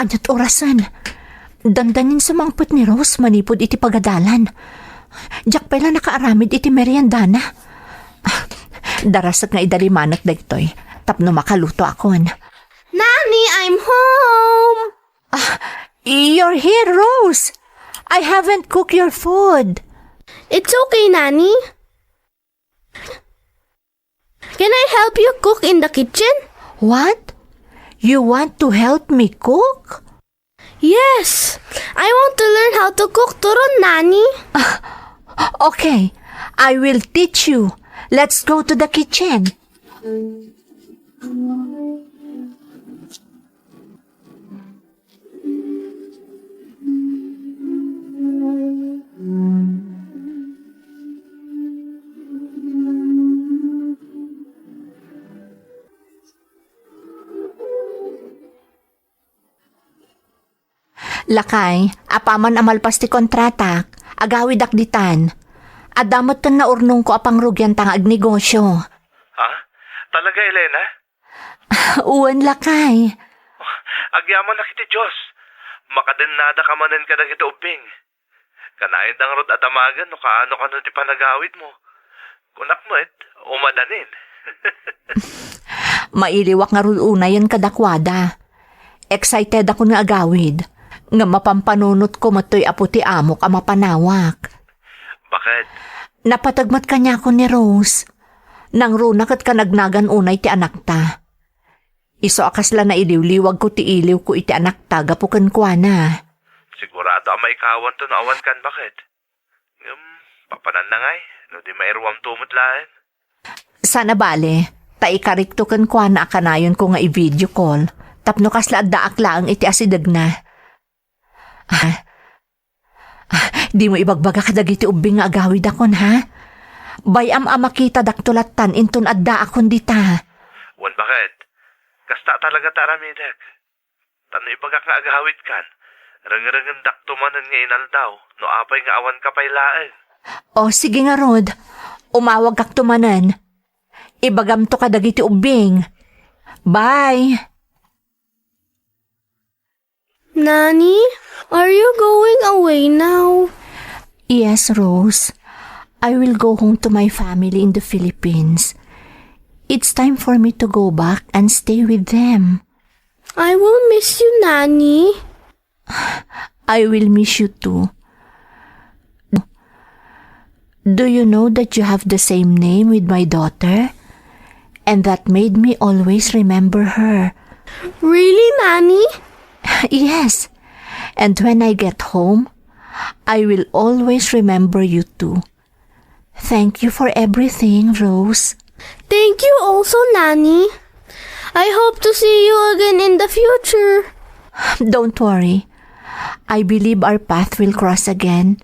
Ket orasen, dandanin sumangpet ni Rose manipud iti pagadalan. Diak pay la nakaaramid iti meriendana. Darasek nga idalimanek dagitoy tapno makaluto akon. Nani, I'm home! Ah, you're here, Rose! I haven't cooked your food. It's okay, Nani. Can I help you cook in the kitchen? What? You want to help me cook? Yes! I want to learn how to cook turon, Nani. Okay, I will teach you. Let's go to the kitchen. Lakay, apaman a malpas ti kontratak, agawidak ditan. Adda met ken naurnongko a pangrugianta nga agnegosyo. Ha? Talaga, Elena? Wen, lakay. Agyamanak iti Dios. Makadennadaka manen kadagiti ubbing. Kanayon da ngarud a damagen no kaano kano ti panagawidmo. Kunak met, umadanin. Mailiwak ngarud unayen kadakuada. Excited ako nga agawid. Nga mapampanunotko met toy apo ti amok a mapanawak. Bakit? Napateg met kaniakon ni Rose. Nangruna ket kanagnagan unay ti anakta. Isu a kasla nailiwliwagko ti iliwko iti anakta gapu kenkuana. Sigurado a maikawanto no awan kan bakit. Ngem, papananna ngay, no di mairuamto met laeng. Saan a bale, ta ikarikto kenkuana a kanayonko nga i-video call, tapno kasla addaak laeng iti asidegna. Ah, ah, dimo ibagbaga kadagiti ubbing nga agawidakon, ha? Bay-am a makitadakto lattan inton addaakon dita. Wen, bakit? Kasta talaga ti aramidek. Tapno ibagak nga agawidkan, rengrengendakto manen nga inaldaw, no apay nga awanka pay laeng. O, sige ngarud. Umawagkakto manen. Ibagamto kadagiti ubbing. Bye! Nani, are you going away now? Yes, Rose. I will go home to my family in the Philippines. It's time for me to go back and stay with them. I will miss you, Nani. I will miss you too. Do you know that you have the same name with my daughter? And that made me always remember her. Really, Nani? Yes. And when I get home, I will always remember you too. Thank you for everything, Rose. Thank you also, Nani. I hope to see you again in the future. Don't worry. I believe our path will cross again,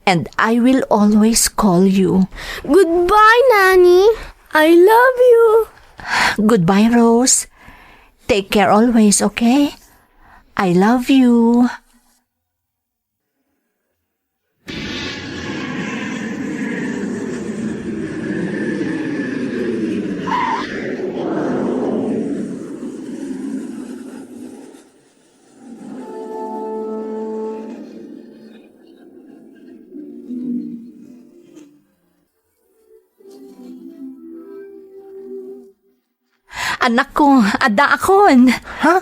and I will always call you. Goodbye, Nani. I love you. Goodbye, Rose. Take care always, okay? I love you. Anakko, addaakon. Ha?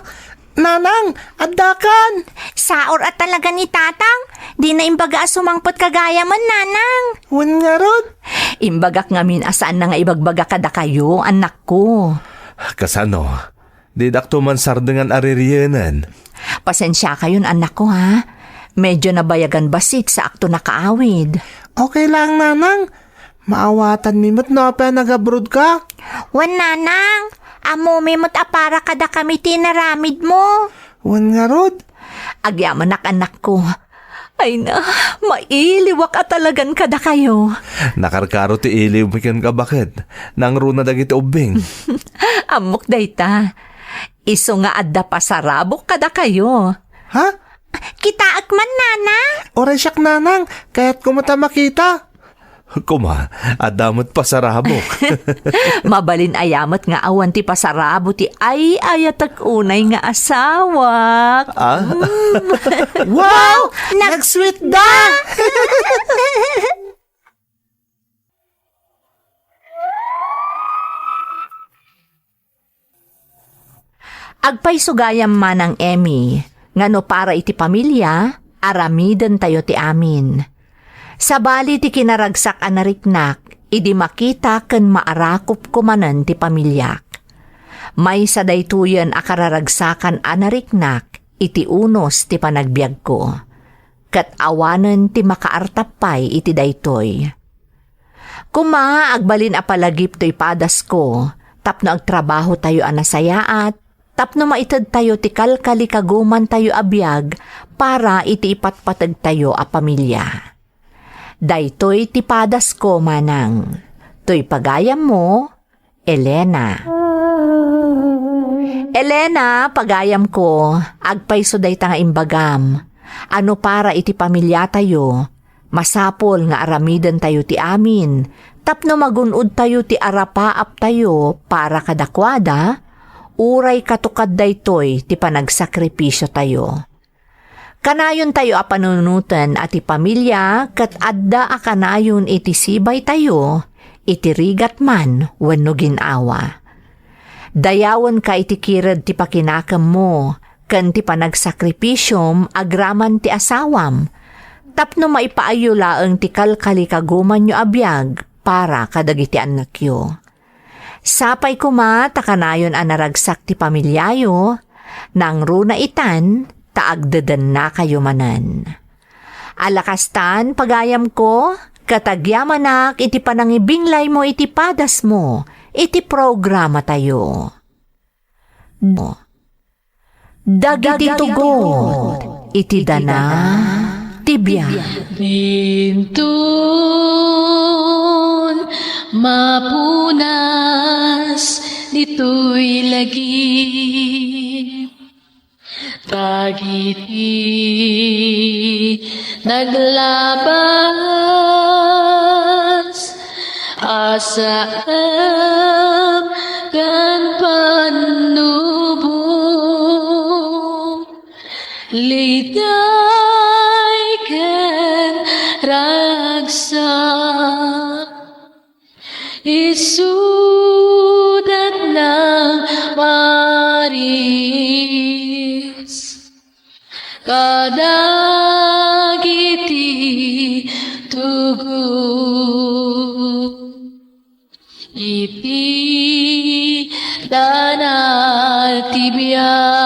Nanang, addakan? Saor a talaga ni Tatang. Dina imbaga a sumangpet kagayamen, Nanang. Wen ngarud? Imbagak ngamin a saanna nga ibagbaga kadakayo, anakko. Kasano? Didakto man sardengan a ririenen. Pasensiakayon, anakko, ha? Medyo nabayagan bassit saakto nakaawid. Okay lang, Nanang. Maawatanmi met no apay a nag-abroad ka? Wen, Nanang, ammomi met a para kadakami ti inaramidmo. Wen ngarud? Agyamanak, anakko. Ay na, mailiwak a talagan kadakayo. Nakarkaro ti iliwmi kenka, baket. Nangruna dagiti ubbing. Ammok dayta. Isu nga adda pasarabok kadakayo. Ha? Kitaek man, Nanang. Uray siak, Nanang. Kayatko met a makita. Kuma, adda met pasarabok. Mabalin aya met nga awan ti pasarabo ti ay-ayatek unay nga asawak. Ah? Mm. Wow! Nag-sweet da! Agpayso gayam, Manang Emmy, nga no para iti pamilya, aramidentayo ti amin. Sabali ti kinaragsak a nariknak, idi makita ken maarakopko manen ti pamiliak. Maysa daytoyen a kararagsakan a nariknak iti unos ti panagbiagko. Ket awanen ti makaartap pay iti daytoy. Kuma, agbalin a palagip toy padasko tapno agtrabahotayo a nasayaat, tapno maitedtayo ti kalkalikagumantayo a biag para iti ipatpategtayo a pamilya. Daytoy ti padasko, Manang. Toy pagayammo, Elena. Elena, pagayamko, agpayso dayta nga imbagam. A no para iti pamiliatayo, masapul nga aramidentayo ti amin, tapno magun-odtayo ti arapaaptayo para kadakuada, uray katukad daytoy ti panagsakripisiotayo. Kanayontayo a panunoten a ti pamilya ket adda a kanayon iti sibaytayo, iti rigat man wenno gin-awa. Dayawenka iti kired ti pakinakemmo ken ti panagsakripisom agraman ti asawam, tapno maipaayyo laeng ti kalkalikagumanyo a biag para kadagiti annakyo. Sapay koma ta kanayon a naragsak ti pamiliayo, nangruna itan ta agdedennakayo manen. Ala kastan, pagayamko, ket agyamanak iti panangibinglaymo iti padasmo iti programatayo. Dagiti tugot iti dana ti biag. Inton mapunas ditoy lagip, dagiti naglabas a saem ken pannubo, liday ken ragsak, isudat nang maris kadagiti tugot iti dana ti biag.